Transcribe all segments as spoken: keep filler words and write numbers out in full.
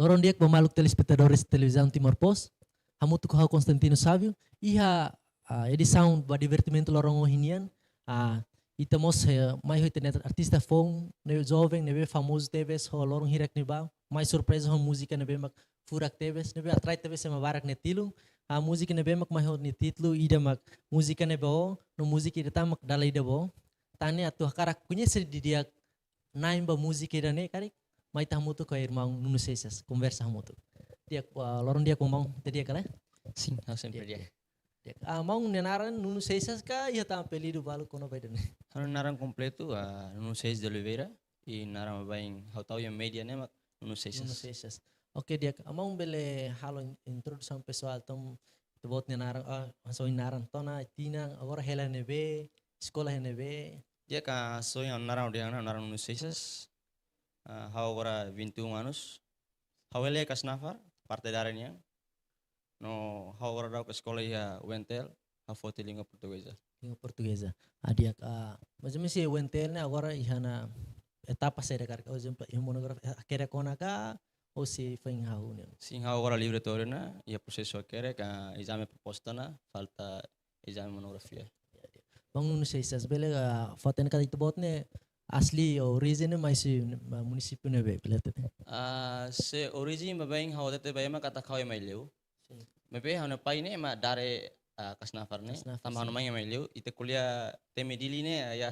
Loron di'ak ba maluk telespetadores Televizaun Timor Post. Hamutuk ho ha'u Constantino Savio. Iha, ah, edisaun ba divertimentu loron ohin nian. Ah, ita mós, eh, mai ho ita-nia artista foun, ne'ebé joven, ne'ebé famozu tebes, ho loron hirak ne'ebá. Mai surpreza ho múzika ne'ebé mak furak tebes, ne'ebé atrai tebes ema barak nia tilun. Ah, múzika ne'ebé mak mai ho nia títulu, ida mak múzika ne'ebé ó, no múzika ida tan mak dala ida ba ó. Tan ne'e atu hakarak koñese didi'ak na'in ba múzika ida-ne'e karik, mai ita hamutuk ho irmaun Nuno Seixas, konversa hamutuk. Di'ak, ah, loron di'ak maun, ita di'ak ka lae? Sin, ha'u sempre di'ak. Di'ak. Ah, maun nia naran Nuno Seixas ka iha tan apelidu balu kona-ba ida-ne'e? Ha'u-nia naran kompletu, ah, Nuno Seixas de Oliveira, i naran baibain ha'u tau iha média ne'e mak Nuno Seixas. Nuno Seixas. Oke, di'ak. Ah, maun bele halo in-, introdusaun pesoál tan, ita-boot nia naran, ah, hanesan ohin naran, to'o ona tinan, agora hela iha ne'ebé, eskola iha ne'ebé? Di'ak, ha'u-nia naran, ha'u-nia naran Nuno Seixas. Ah, ha'u agora vinte e um anos. Ha'u hela iha Kasnafar, parte Dare nian. No ha'u agora daudaun eskola iha U N T L, ha'u foti língua portugeza. Língua portugeza. Ah, di'ak, ah, mais ou menos iha U N T L ne'e agora iha ona etapa saida karik, por ezemplu, iha monografia, eh, hakerek ona ka, ou sei foin hahú ne'e? Sin, ha'u agora livre to'o ona, iha prosesu hakerek, ah, ezame proposta ona, falta ezame monografia. Maun Nuno Seixas, bele, ah, fó-hatene katak ita-boot ne'e asli ou orijen ne'e mai husi, ah, munisípiu ne'ebé, bele hatene? Ah, se orijen baibain ha'u hatete baibain mak katak ha'u ema Aileu. Sin. Maibé ha'u-nia pai ne'e ema Dare, ah, Kasnafar ne'e. Kasnafar, sin. Tanba ha'u-nia mãe ema Aileu, ita ko'alia temi Dili ne'e, ya,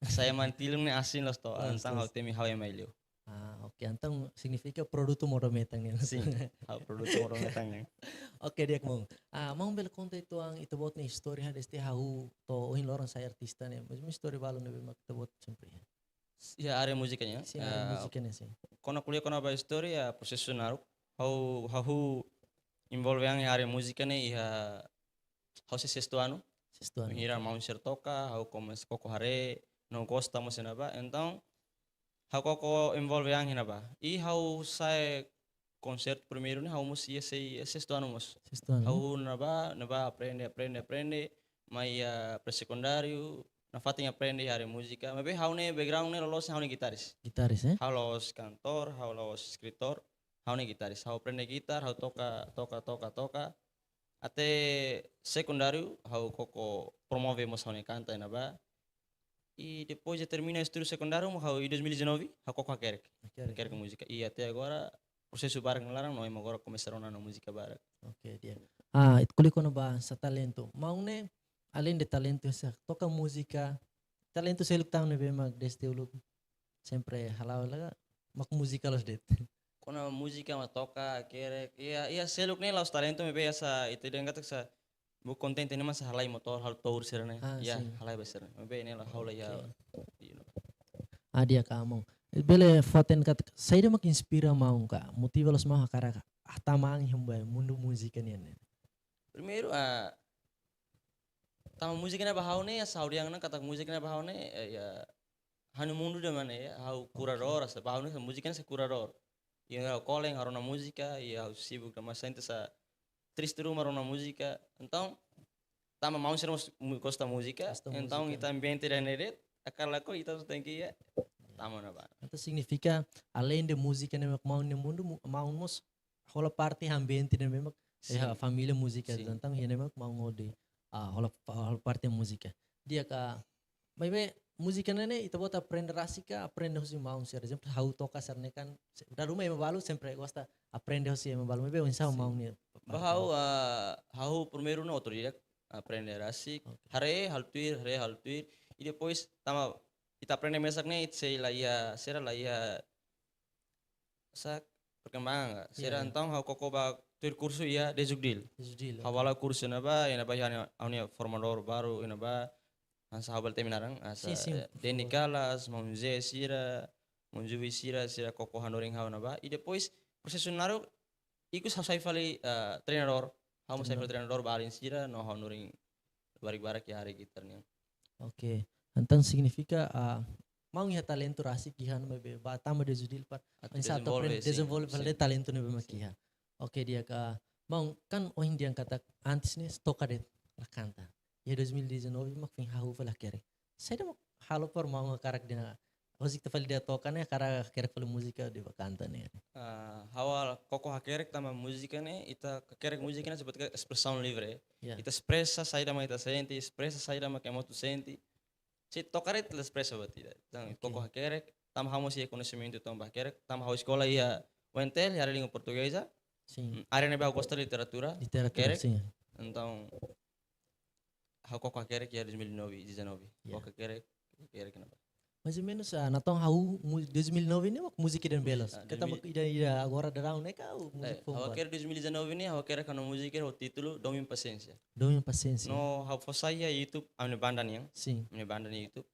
hanesan ema nia tilun ne'e asin loos to'o, ah, entaun ha'u temi ha'u ema Aileu. Ah, oke, entaun signifika produtu modo-metan nian. Sin, ha'u produtu modo-metan nian. Oke, di'ak maun. Ah, maun bele konta uitoan ita-boot nia istória desde hahú to'o ohin loron sai artista ne'e. Mais istória balu ne'ebé mak ita-boot sempre iha. Iha área múzika nian? Sin, área, ah, múzika nian, sin. Kona ko'alia kona-ba istória, prosesu naruk. Ha'u, ha'u envolve an iha área múzika ne'e iha ha'u sei sestu anu. Sestu anu. Bainhira maun sira toka, ha'u komesa koko haree, no gosta mós iha ne'ebá. Entaun, ha'u koko envolve an iha ne'ebá. I ha'u sai konsertu primeiru ne'e, ha'u mós iha sei, sestu anu mós. Sestu anu. Ha'u iha ne'ebá, ne'ebá aprende, aprende, aprende. Mai iha pré-sekundáriu, nafatin aprende iha área múzika. Maibé ha'u-nia background ne'e loloos ha'u-nia gitaris. Gitaris, eh? Ha'u la'ós kantór, ha'u la'ós eskritór, ha'u-nia gitaris. Ha'u aprende gitar, ha'u toka, toka, toka, toka. Até sekundáriu, ha'u koko promove mós ha'u-nia kanta iha ne'ebá. I depois de termina estudu sekundáriu, ha'u iha dois mil e dezanove, ha'u koko hakerek. Hakerek. Hakerek múzika. I até agora, prosesu barak nia laran, no ema agora komesa rona ha'u-nia múzika barak. Oke, di'ak. Ah, ita ko'alia kona-ba sá talentu. Maun ne'e, além de talentu, sá toka múzika, talentu seluk tan ne'ebé mak desde uluk sempre hala'o ka, mak múzika loos de'it? Kona múzika mak toka, hakerek, iha, iha seluk ne'e la'ós talentu, maibé hanesan ita dehan katak hanesan buat kontente ne'e mak hanesan halai motór, halo tour sira-ne'e. Ah, ya, sin. Halai ba sira-ne'e. Maibé ne'e la halo ya, oke, you know. Ah, di'ak ka maun. Bele fó-hatene katak, saida mak inspira maun ka, motiva loos maun hakarak tama an iha mundu múzika nian ne'e? Primeiru, ah, tama múzika ne'e ba ha'u ne'e, ya, ha'u dehan ona katak múzika ne'e ba ha'u ne'e, eh, ya, ha'u-nia mundu ida mak ne'e, ya, ha'u kuradór, hanesan ba ha'u ne'e, múzika ne'e hanesan kuradór. Iha ha'u kolen, ha'u rona múzika, iha ha'u sibuk, mas sente hanesan triste ruma rona múzika. Entaun, tanba maun sira mós mu-, gosta múzika, gosta entaun múzika. Ita ambiente ida-ne'e de'it, hakarak ka lakohi ita mós tenke, ya, tama ona ba. Entaun signifika, além de múzika ne'e mak maun nia mundu, mu-, maun mós hola parte ambiente ne'ebé mak, sin, iha família múzika, sin, entaun iha ne'e mak maun hodi, ah, hola, hola parte múzika. Di'ak ka, maibé múzika ne'e ne'e, ita-boot aprende rasik ka, aprende husi maun sira. Por ezemplu, ha'u toka sira-ne'e kan, se-, dala ruma ema balu sempre gosta aprende husi ema balu. Maibé oinsá, sin, maun nia? Ba ha'u, ah, ha'u primeiru ne'e autodidata, aprende rasik. Oke. Haree, halo tuir, haree, halo tuir. I depois, tanba, ita aprende mesak ne'e, ita sei la iha, sira la iha, hanesan perkembangan ka. Iya, sira, iya. Entaun ha'u koko ba tuir kursu iha Dezugdil. Dezugdil, ha'u, oke, hala'o kursu iha ne'ebá, iha ne'ebá iha ha'u-nia, ha'u-nia formadór baru iha ne'ebá, hanesan ha'u bele temi naran, hanesan, sin, sin, eh, Deni, por favór, Kalas, maun Zé sira, maun Juvi sira, sira koko hanorin ha'u iha ne'ebá. I depois, prosesu naruk, ikus ha'u sai fali, eh, treinadór. Ha'u mós sai fali treinadór, treinadór ba alin sira, no ha'u hanorin barak-barak iha área gitar nian. Oke. Entaun signifika, ah, maun iha talentu rasik iha ne'ebé, ba tama Dezugdil para, atu, oinsá atu dezenvolve, aprende, sin, dezenvolve fali, sin, talentu ne'ebé mak, sin, iha. Oke, di'ak ka, maun, kan ohin dehan katak antes ne'e toka de'it la kanta. Iha dois mil e dezanove mak foin hahú fali hakerek. Saida mak halo para maun hakarak dehan Husik ita fali ida toka ne'e, hakarak hakerek fali múzika ida ba kanta ne'e. Ah, ha'u koko hakerek tanba múzika ne'e, ita hakerek múzika ne'e seperti ke espresaun livre. Ya. Ita espresa saida mak ita sente, espresa saida mak ema hotu sente. Se toka de'it la espresa buat ida. Entaun Oke. koko hakerek, tanba ha'u mós iha koñesimentu tanba hakerek, tanba ha'u eskola iha U N T L, iha língua portugeza. Sin. Mm, área ne'ebé ha'u gosta literatura. Literatura, Hakerek. sin. Entaun ha'u koko hakerek iha dois mil e nove, dezanove. Ya. Koko hakerek, hakerek ne'ebá. Mais ou menus, ah, natoon ha'u mu-, dois mil e nove ne'e mak múzika ida-ne'ebé loos. Ah, Keta dois mil. Mak ida, ida agora daudaun ne'e ka ha'u múzika Eh, foun ha'u ba. hakerek dois mil e dezanove ne'e, ha'u hakerek ha'u-nia múzika ho títulu Domin Pasiénsia. Domin Pasiénsia. No ha'u fó sai iha YouTube, ami-nia banda nian. Sin. Ami-nia banda iha YouTube.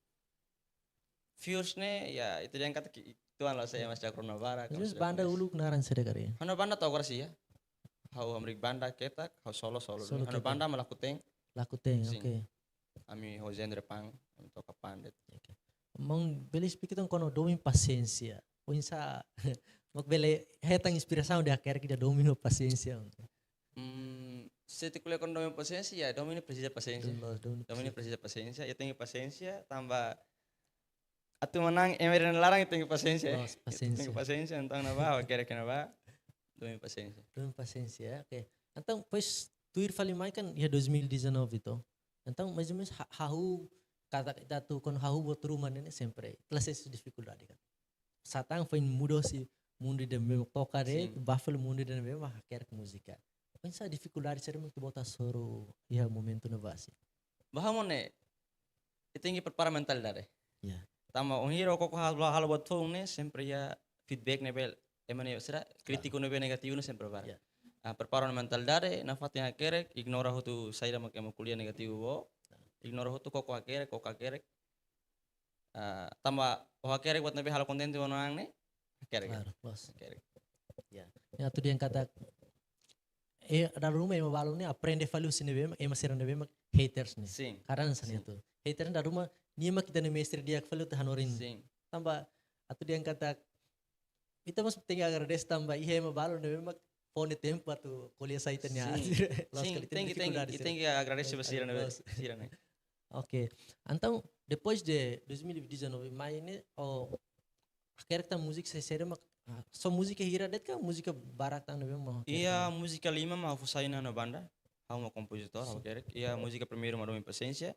Views ne'e, ya, ita dehan katak ituan la sai, mas jak rona bara. Mais ou menus banda uluk naran saida karik? Ha'u-nia banda to'o agora sei iha. Ha'u hamriik banda ketak, ha'u solo solo. Solo Ha'u-nia ketak. Banda mak Lakuten. Lakuten, Sin. Oke. Ami ho genre punk, ami toka punk de'it. Maun bele esplika tan kona-ba Domin Pasiénsia. Oinsá mak bele hetan inspirasaun ida hakerek ida Domin ho Pasiénsia? Hmm, se ita ko'alia kona-ba Domin Pasiénsia, ya, Domin ne'e presiza pasiénsia. Domin, Domin Domin ne'e presiza pasiénsia, ita tenke pasiénsia, tanba atu manán ema ida nia laran ita tenke pasiénsia. Loos, pasiénsia. Tenke pasiénsia, entaun ne'ebá, hakerek ne'ebá, Domin Pasiénsia. Domin Pasiénsia, oke. Entaun, depois, tuir fali mai kan, iha dois mil e dezanove to. Entaun, mais ou menus, ha-, hahú, katak ita atu, kona hahú buat ruma ne'e, sempre, ita la sente difikuldade kan. Satán foin muda husi mundu ida-ne'ebé mak toka de'it, Sin. bá fali mundu ida-ne'ebé mak hakerek múzika. Oinsá difikuldade saida mak ita-boot hasoru iha momentu ne'ebá? Ba ha'u mós ne'e, ita tenke prepara mentalidade. Ya. Tanba wainhira koko halo, halo buat foun ne'e, sempre iha feedback ne'ebé, ema ne'e sira, krítiku ne'ebé negativu ne'e sempre barak. Ya. Ah, prepara mentalidade, nafatin hakerek, ignora hotu saida mak ema ko'alia negativu ba ó. Ignora hotu, koko hakerek, koko hakerek. Ah, tanba ó hakerek buat ne'ebé halo kontente ba ó-nia an ne'e, hakerek. Klaru, loos. Hakerek. Ya. Ne'e atu dehan katak, eh, dala ruma ema balu ne'e aprende fali husi ne'ebé mak, ema sira ne'ebé mak haters ne'e. Sin. Karena hanesan Sin. Ne'e atu. Hater ne'e dala ruma, nia mak ita-nia mestre di'ak fali atu hanorin. Sin. Tanba, atu dehan katak, ita mós tenke agradese tanba iha ema balu ne'ebé mak fó nia tempu atu ko'alia sai ita-nia Sin. an. Loos Sin, karik, tenke, ita-nia tenke, difikuldade sira. tenke agradese ba sira ne'ebé, Loos. sira ne'e. Oke. Entaun, depois de dois mil e dezanove mai ne'e, ó hakerek tan múzika saida, saida mak, ah, só múzika hira de'it ka múzika barak tan ne'ebé mak hakerek? Iha múzika lima mak ha'u fó sai iha ha'u-nia banda. Ha'u mak kompozitór, ha'u Sin. hakerek. Iha múzika primeiru mak Domin Pasiénsia.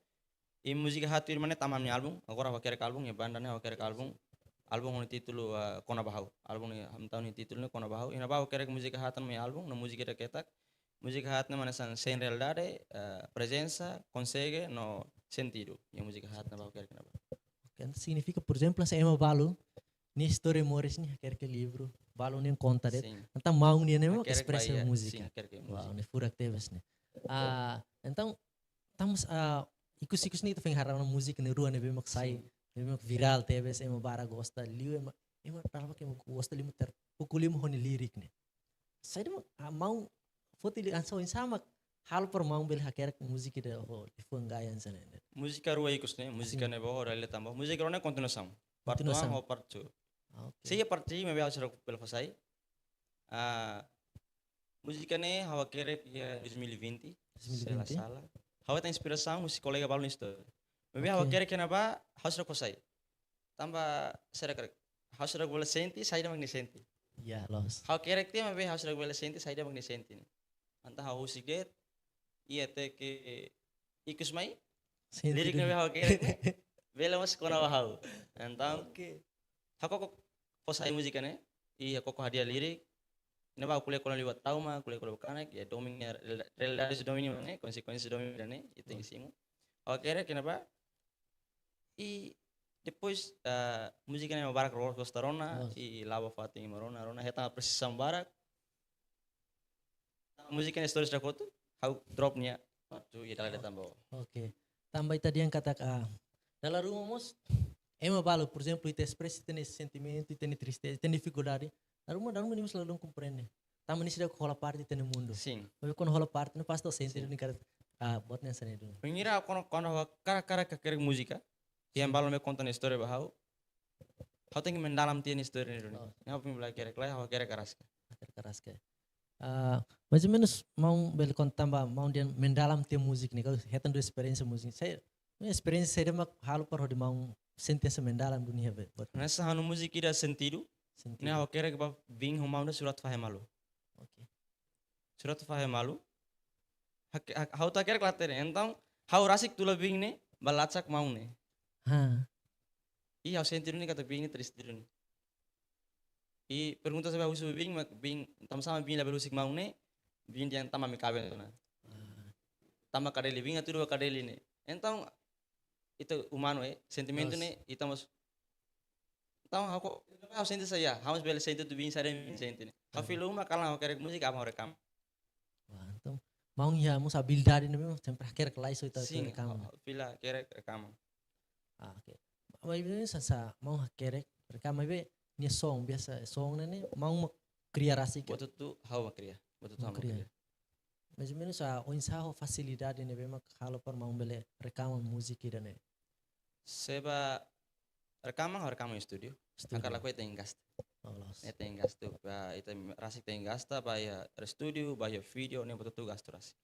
I múzika haat tuirmai ne'e tama ami-nia álbum. Agora ha'u hakerek álbum, iha banda ne'e ha'u hakerek álbum. Álbum ho nia títulu, ah, Kona-ba Ha'u. Álbum ne'e, entaun nia títulu ne'e Kona-ba Ha'u. I ne'ebá ha'u hakerek múzika haat tan mai álbum, no múzika ida ketak. Múzika haat ne'e mak hanesan Sem Realidade, eh, Prezensa, Konsege, no Sentidu. Iha múzika haat ne'ebá ha'u hakerek ne'ebá. Oke, entaun signifika, por ezemplu, hanesan ema balu, nia istória moris ne'e hakerek iha livru, balu ne'e konta de'it. Sin. Entaun maun nian ne'e mak Hakerek ba espresa iha, múzika. Sin, hakerek iha Wow, múzika. ne'e furak tebes ne'e. Ah, entaun, tanba, ah, ikus-ikus ne'e ita foin haree ona múzika ne'e rua ne'ebé mak sai, Sin. ne'ebé mak virál tebes, ema barak gosta, liu ema, ema dala barak ema gosta liu mak ter, ukun liu mak ho nia lirik ne'e. Saida mak, ah, maun foti li ansa oinsá mak halo para maun bele hakerek múzika ida ho liafuan gaya hanesan ne'e? Múzika rua ikus ne'e, múzika Sin. ne'ebá ha'u dala ida tan ba. Múzika rua ne'e kontinuasaun. Part one Kontinuasaun. ho part two. Ah, oke. Sei iha part three, maibé ha'u seidauk bele fó sai. Ah, múzika ne'e ha'u hakerek iha dois mil e vinte, se la Dois mil e vinte. sala. Ha'u hetan inspirasaun husi kolega balu nia istória. Maibé ha'u Oke. hakerek iha ne'ebá, ha'u seidauk fó sai. Tanba seidauk hakerek. Ha'u seidauk bele sente, saida mak nia sente. Ya, loos. Ha'u hakerek tiha, maibé ha'u seidauk bele sente, saida mak nia sente ne'e. Entaun ha'u husik de'it, i até ke ikus mai, Sente lirik dulu. Ne'ebé ha'u hakerek ne'e, bele mós kona ba ha'u. Entaun, Oke. ha'u koko fó sai múzika ne'e, i ha'u koko hadi'a lirik, ne'ebá ha'u ko'alia kona-ba trauma, ko'alia kona-ba kanek, iha Domin, iha real-, realidade husi Domin ne'e, konsekuénsia Domin ne'e, i tenke simu. Ha'u hakerek ne'ebá, i depois, ah, múzika ne'e ema barak gosta rona, Oh. i la'o ba fatin ema rona, rona, hetan apresiasaun barak. Múzika ne'e istória seidauk hotu, ha'u drop nia, tu iha dala ida tan ba. Oke. Tanba ita dehan katak, ah, dala ruma mós, ema balu, por ezemplu, ita espresa ita-nia sentimentu, ita-nia tristeza, ita-nia difikuldade, dala ruma, dala ruma nia mós ladún komprende. Tanba nia seidauk hola parte ita-nia mundu. Sin. Maibé kuandu hola parte, nia pasti sente Sin. duni katak, ah, buat ne'e hanesan ne'e duni. Bainhira kuandu, kuandu ha'u hakarak, hakarak hakerek múzika, iha Sin. balu mak konta nia istória ba ha'u, ha'u tenke mendalam tiha nia istória ne'e duni. Oh. Ne'e ha'u foin bele hakerek, lae ha'u hakerek araska. Hakerek araska. Ah, mais ou menus maun bele konta tanba maun dehan mendalam tiha múzika ne'e, ka hetan duni esperiénsia múzika. Saida, esperiénsia saida mak halo para hodi maun sentensa mendalam duni hebe buat. Hanesan ha'u-nia múzika ida Sentidu. Sentidu. Ne'e ha'u hakerek ba biin ho maun ne'e Surat Fahe Malu. Oke. Surat Fahe Malu. Hak, hak, ha'u atu hakerek laten ne'e. Entaun ha'u rasik tula biin ne'e ba lacak maun ne'e. Ha. I ha'u sente duni katak biin ne'e triste duni. I pergunta se ba husu biin, mak biin, tanba sá mak biin labele husik maun ne'e, biin dehan tanba ami kaben ona. Ah. Tanba Kadeli, biin hatudu ba Kadeli ne'e. Entaun ita umanu, eh, sentimentu, loos, ne'e, ita mós. Entaun ha'u ko, ha'u sente saida, ha'u mós bele sente tuir biin saida mak biin sente ne'e. Ha'u, ah, fila uma kalan ha'u hakerek múzika, aban ha'u rekama. Wah, entaun maun iha mós abilidade ne'e, maun sempre hakerek lai so ita, sin, rekama. Ha'u fila hakerek rekama. Ah, oke. Maibé hanesan sá maun hakerek rekama, maibé nia son, biasa son ne'e, ne'e maun mak kria rasik ka? Buat hotu ha'u mak kria. Buat hotu ha'u mak kria. Maun kria. Mais ou menus, ah, oinsá ho fasilidade ne'ebé mak halo para maun bele rekama múzika ida-ne'e? Se ba rekaman, ha'u rekama iha estúdiu. Estúdiu. Hakarak lakohi ita-nia gastu. Oh, loos. Ita-nia gastu, ba ita rasik ita-nia gasta, ba iha estúdiu, ba iha vídeo, ne'e buat hotu gastu rasik.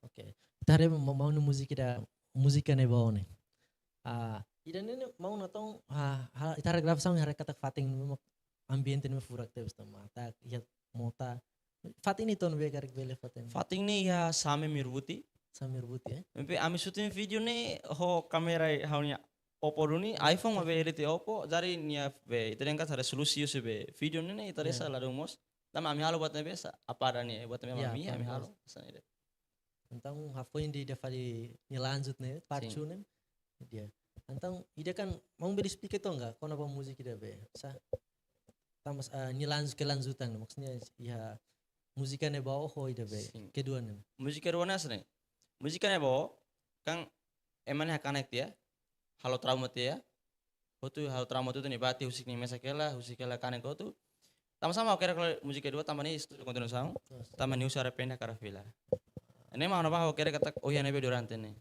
Oke. Ita haree maun, maun-nia múzika ida, múzika ne'ebá ne'e. Ah, ida-ne'e ne'e maun natoon, ah, hal, ita haree gravasaun, haree katak fatin ne'e mak ambiente ne'e furak tebes, tanba matak, iha mota. Fatin ne'e to'o ne'ebé karik bele fatin? Fatin ne'e iha Same Mirbuti. Same Mirbuti, eh? Maibé ami shooting vídeo ne'e ho kámera ha'u-nia Oppo duni, iPhone maibé edit Oppo, jadi nia be, ita dehan katak resolusi husi be vídeo ne'e ne'e, ita, ya, hanesan ladún moos. Tanba ami halo buat ne'ebé sá, apa ada nia, buat ne'ebé, ya, ami, apa, ami halo, loos, hanesan ne'e de'it. Entaun, hafoin ida fali nia lanjut ne'e, part, sin, two ne'e. Di'ak. Entaun, ida kan, maun bele esplika uitoan ka, kona-ba múzika ida be, sá. Tanba, ah, nia lanjut, kelanjutan, maksudnya, iha múzika ne'ebá ho ida be, sin, kedua ne'e. Múzika kedua ne'e hanesan ne'e. Múzika ne'ebá, kan, ema ne'e hakanek tiha, halo trauma tiha, hotu halo trauma hotu nia bati, husik nia mesak hela, husik hela kanek hotu. Tanba sá mak ha'u hakerek múzika kedua, tanba nia estuda kontinuasaun, loos, tanba nia husu arrepende hakarak fila. Ne'e mak ha'u-nia ba ha'u hakerek katak, oh iha ne'ebé durante ne'e.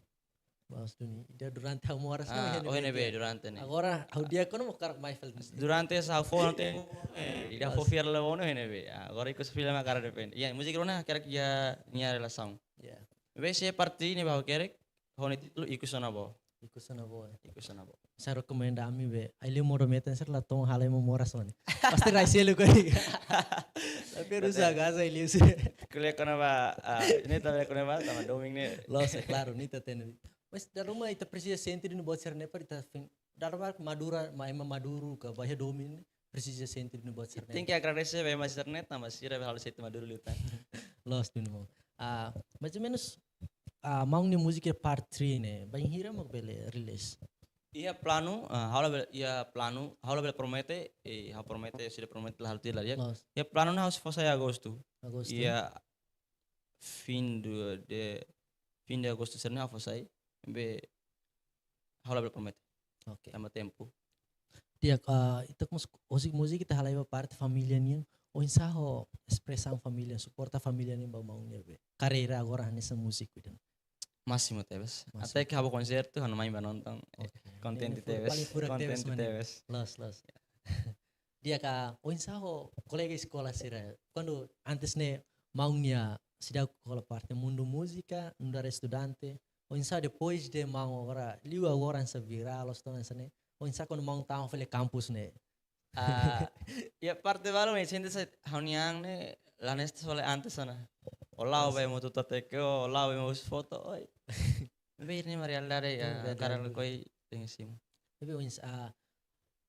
Loos duni, ida durante ha'u moras ne'e, ah, oh iha ne'ebé, ne'ebé tiha. Durante ne'e. Agora, ha'u di'ak ona mak hakarak mai fali. Durante sá ha'u fó ne'e, eh, ida, loos, fó fiar la ono iha ne'ebé. Ah, agora ikus fila mak hakarak arrepende. Ya, múzika kedua ne'e hakerek iha nia relasaun. Ya. Be se parte ne'ebá ha'u hakerek, ho nia títulu Ikus Ona Bá. Ikus Ona Bá, eh. Ikus Ona Bá. Sá rekomenda ami be, ai-liu modo-metan sira la to'o halo ema moras ona. Pasti rai selu ko. Tapi rusa gasa ai-liu sira. Ko'alia kona-ba, ah, ne'e também kona-ba, tanba domin ne'e. Loos, klaru, ne'e ita hatene. Mas dala ruma ita presiza sente duni buat sira-ne'e para ita fin, dala ruma madura, ma ema maduru ka ba iha domin ne'e, presiza sente duni buat sira-ne'e. Tenke agradese ba ema sira-ne'e, tanba sira be halo ita maduru liután. Loos duni maun. Ah, mais ou menus, ah, maun-nia múzika part three ne'e, bainhira mak bele release? Iha planu, ah, ha'u labele, iha planu, ha'u labele promete, eh, ha'u promete, sira promete la halo tiha la di'ak. Loos. Iha planu ne'e ha'u sei fó sai Agostu. Agostu. Iha fim do, de, fim de agosto sira-ne'e ha'u fó sai, be ha'u labele promete. Oke. Tanba tempu. Di'ak, ah, ita mós husik múzika ita halai ba parte família nian. Oinsá ho espresaun família, suporta família nian ba maun nia be karreira agora hanesan múziku ida-ne'e? Másimu tebes. Másimu. Até ke ha'u bá konsertu, ha'u-nia mãe bá nonton. Oke. Kontente tebes. Ne'e mak paling furak tebes, kontente maun. Tebes. Loos, loos. Di'ak, oinsá ho kolega eskola sira? Kuandu antes ne'e maun nia seidauk hola parte mundu múzika, nu'udar estudante. Oinsá depois de maun agora, liu agora hanesan virál, loos to'o hanesan ne'e. Oinsá kuandu maun tama fali kampus ne'e? Ah, iha parte balu mak sente sá ha'u-nia an ne'e la hanesan fali antes ona. Ó la'o, loos, be motu tateke, ó la'o be motu foto, oi. Be ne'e mak realidade, ya, realidade. Hakarak lakohi tenke simu. Tapi oinsá, ah,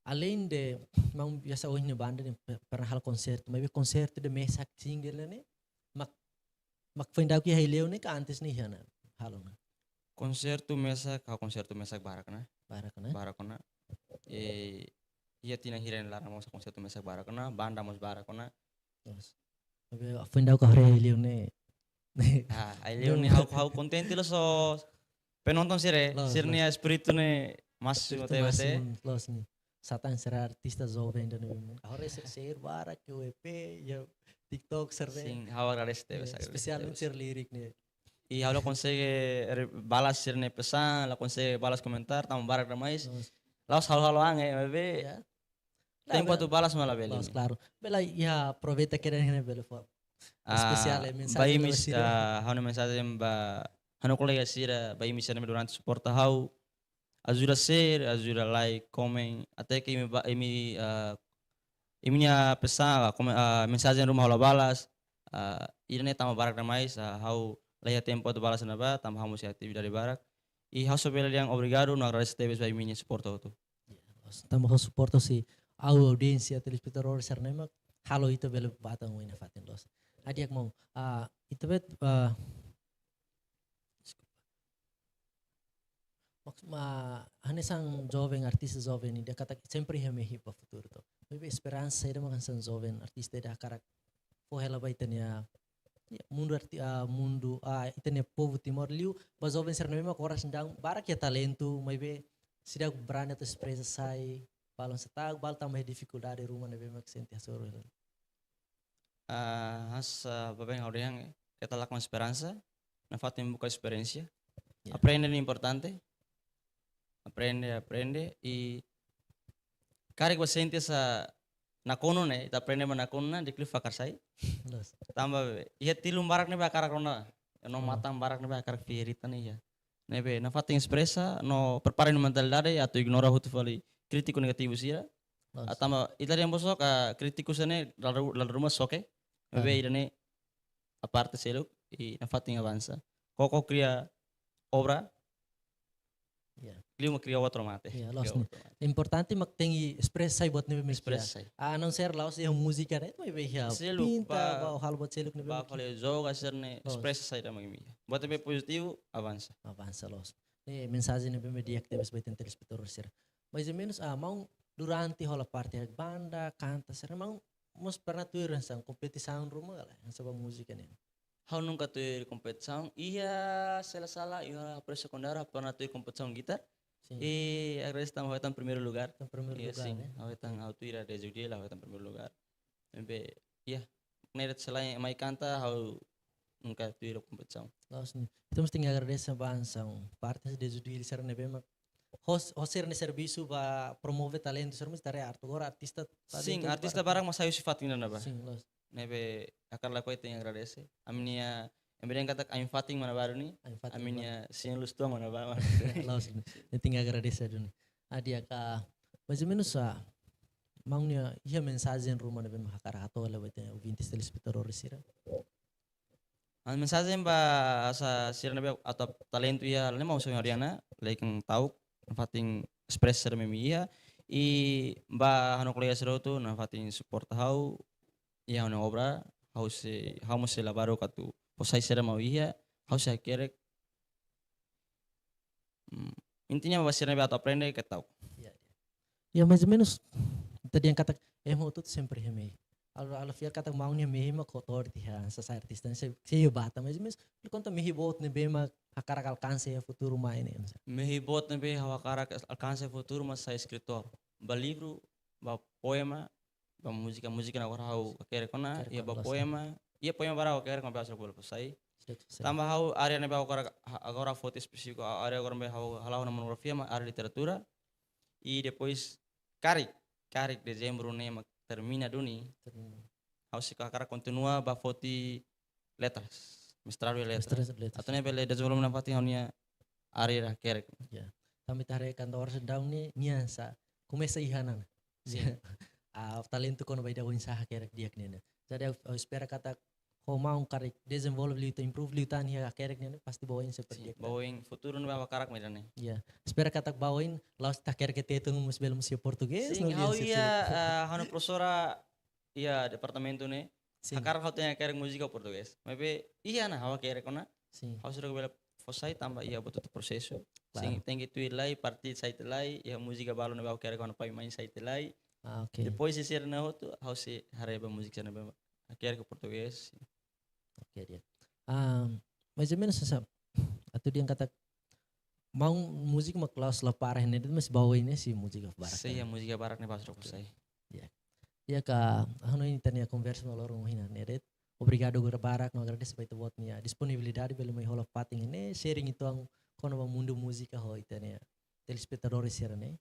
além de maun biasa ohin ne'e banda ne'e pe-, pernah halo konsertu, maibé konsertu ida mesak single ne'e, mak, mak foin daudauk iha Aileu ne'e ka antes ne'e iha ona halo ona? Konsertu mesak, ha'u konsertu mesak barak ona. Barak ona? Barak ona. Eh, iha tinan hira nia laran mós konsertu mesak barak ona, banda mós barak ona. Loos. Maibé foin daudauk haree Aileu ne'e. Ah, Aileu ne'e ha'u, ha'u kontente loos ho penonton sira, loos, sira-nia, loos, espíritu ne'e másimu. Espíritu tebes, eh, másimu, loos ne'e. Satán sira artista joven ida-ne'e. Agora sira share barak iha U E P, iha TikTok sira-ne'e. Sin, ha'u agradese tebes, eh, agradese tebes. Espesialmente sira lirik ne'e. I ha'u la konsege re-, balas sira-nia pesan, la konsege balas komentar, tanba barak demais. Loos. La'ós ha'u halo an, eh, maibé. Ya. Tempu atu balas mak labele. Loos, klaru. Bele iha aproveita kedas ne'e bele fó. Ah, espesiál, eh, mensajen ba imi, ba sira. Ah, ha'u-nia mensajen ba ha'u-nia kolega sira, ba imi sira ne'ebé durante suporta ha'u. ajuda share, ajuda like, komen, até ke imi ba-, imi, ah, imi-nia pesan, ah, komen, ah, mensajen ruma ha'u la balas, ah, ida-ne'e tama barak demais, ah, ha'u la iha tempu atu balas ne'ebá, tanba ha'u mós iha atividade barak. I ha'u só bele dehan obrigadu no agradese tebes ba imi-nia suporta hotu. Ya, loos, tanba ha'u suporta husi ha'u audiénsia, telespetadór sira-ne'e mak halo ita bele bá tan iha fatin loos. Adiak maun, ah, ita bet, ah, deskulpa. Maks-, ma, hanesan joven, artista joven ida katak sempre iha mehi ba futuru to. Maibé esperansa ida mak hanesan joven, artista ida hakarak fó hela ba ita-nia, ya, mundu arti-, ah, mundu, ah, ita-nia povu Timor liu, ba joven sira-ne'ebé mak oras daudaun barak iha talentu, maibé seidauk brani atu espresa sai, balun seidauk, balun tanba iha difikuldade ruma ne'ebé mak sente hasoru hela. Ah, hanesan, ah, baibain ha'u dehan, eh, keta lakon esperansa, nafatin buka esperiénsia. Ya. Aprende ne'e importante. Aprende, aprende, i karik ba sente hanesan nakonu ne'e, ita aprende ba nakonu ona, di'ak liu fakar sai. Loos. Tanba be, iha tilun barak ne'ebé hakarak rona, no, hmm, matan barak ne'ebé hakarak fiar ita ne'e iha. Ne'ebé, nafatin espresa, no prepara nia mentalidade, atu ignora hotu fali krítiku negativu sira. Loos. Ah, tanba, ita dehan bosok, ah, krítiku sira-ne'e, lalu, lalu ruma soke. Ne'ebé, ah, ida-ne'e, aparte seluk, i nafatin avansa. Koko kria obra, ya, liu mak kria obra to'o mate. Ya, loos ne'e. Kria obra to'o mate. Importante mak tenke espresa sai buat ne'ebé mak kria. Espresa sai. A não ser la'ós iha múzika ne'e, maibé iha, seluk, pinta, ba, ba halo buat seluk ne'ebé ba mak kria. Fali joga sira-ne'e, loos, espresa sai ida mak imi iha. Buat ne'ebé pozitivu, avansa. Avansa loos. Ne'e mensajen ne'ebé mak di'ak tebes ba ita-nia telespetadór sira. Mais ou menus, ah, maun durante hola parte iha banda, kanta sira-ne'e, maun mós pernah tuir hanesan kompetisaun ruma ka lae, hanesan ba múzika ne'e? Ha'u nunka tuir kompetisaun. Iha, se la sala, iha pré-sekundáriu pernah tuir kompetisaun gitar. Sin. I agradese tanba ha'u hetan primeiru lugár. Hetan primeiru lugár, sin, eh? Ha'u hetan, oke, ha'u tuir Dejo Dili, ha'u hetan primeiru lugár. Ne'ebé, ya, ne'e de'it, selain mai kanta, ha'u nunka tuir kompetisaun. Loos ne'e. Ita mós tenke agradese ba hanesan parte Dejo Dili sira-ne'ebé mak ho s-, ho sira-nia servisu ba promove talentu sira mós tare artu. Agora artista, sin, talentu barak, artista barak mak sai husi fatin ida-ne'ebá. Sin, loos. Ne'ebé hakarak lakohi tenke agradese. Ami-nia, ami dehan katak ami-nia fatin mak ne'ebá duni. Ami-nia fatin mak ne'ebá. Ami-nia siña lus tuan mak ne'ebá. Loos, ne'e tenke agradese duni. Ah, di'ak, mais ou menus, ah, maun nia iha mensajen ruma ne'ebé mak hakarak hato'o hela ba ita-nia ouvintes telespetadores sira? Ah, mensajen ba hanesan sira ne'ebé atu talentu iha, ne'e maun só ha'u dehan ona, lae, keta ta'uk, nafatin espresa sira-ne'ebé imi iha, i ba ha'u-nia kolega sira hotu, nafatin suporta ha'u, iha ha'u-nia obra, ha'u sei, ha'u mós sei la baruk atu fó sai sira-ne'ebé mak ha'u iha, ha'u sei hakerek. Hmm, intinya ba sira ne'ebé atu aprende, keta ta'uk. Ya, ya. Ya, mais ou menus, ita dehan katak, ema hotu sempre iha mehi. Ha'u, ha'u la fiar katak maun nia mehi mak kotor tiha, hanesan sai artista, se, se iha bata, mais ou menus, por konta mehi boot ne'ebé mak hakarak alkansa iha futuru mai ne'e, hanesan. Mehi boot ne'ebé ha'u hakarak alkansa iha futuru mak sai eskritór. Ba livru, ba poema, ba múzika, múzika ne'e agora ha'u hakerek ona, hakerek ona, iha ba, loos, poema, iha poema barak ha'u hakerek ona, be ha'u seidauk bele fó sai. Seidauk fó sai. Tanba ha'u área ne'ebé ha'u agora, ha-, agora foti espesífiku, área agora ne'ebé ha'u hala'o ona monografia mak área literatura. I depois karik, karik dezembru ne'e mak termina duni. Termina. Ha'u sei hakarak kontinua ba foti letras, mestradu iha letras. Mestradu letras. Atu nune'e bele dezenvolve nafatin ha'u-nia área hakerek. Ya. Tanba ita haree kanta oras daudaun ne'e, nia hanesan komesa iha ona. Sin. Ya. Ah, talentu kona-ba ida oinsá hakerek di'ak ne'e. Jadi ha'u, ha'u espera katak ho maun karik dezenvolve liután, improve liután iha hakerek ne'e, pasti ba oin seperti, sin, di'ak, ba oin futuru ne'ebé ha'u hakarak mak ida-ne'e. Ya. Espera katak ba oin, la'ós ita hakerek iha Tetun mós bele mós iha portugés, sin, no ha'u lian iha, setiap, ah, ha'u-nia profesora iha departamentu ne'e, sin, hakarak ha'u tenke hakerek múzika portugés. Maibé iha ona, ha'u hakerek ona. Sin. Ha'u seidauk bele fó sai tanba iha buat hotu prosesu. Klaru. Sin, tenke tuir lai, parte sai tiha lai, iha múzika balu ne'ebé ha'u hakerek ona pai mai sai tiha lai. Ah, oke. Depois de sira-ne'e hotu, ha'u sei haree ba múzika sira-ne'ebé hakerek portugés. Oke, di'ak. Ah, mais ou menus hanesan, atu dehan katak maun múzika mak la'ós la para ne'e de'it, mais ba oin ne'e sei múzika barak. Sin, ya, múzika barak ne'e ba seidauk, oke, sai. Ya. Ya ka, ha'u hanoin ita-nia konversa mak loron ohin ne'e de'it. Obrigadu barak, no agradese ba ita-boot nia disponibilidade bele mai hola fatin ne'e, sharing uitoan kona-ba mundu múzika ho ita-nia telespetadores sira-ne'e.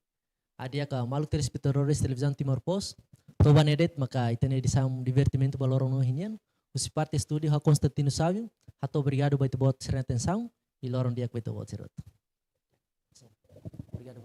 Ah, di'ak, maluk telespetadores Televizaun Timor Post, to'o ba ne'e de'it maka ita-nia edisaun divertimentu ba loron ohin nian. Husi parte estúdiu ha'u Constantino Savio, hato'o obrigadu ba ita-boot sira-nia atensaun, i loron di'ak ba ita-boot sira hotu. Obrigadu.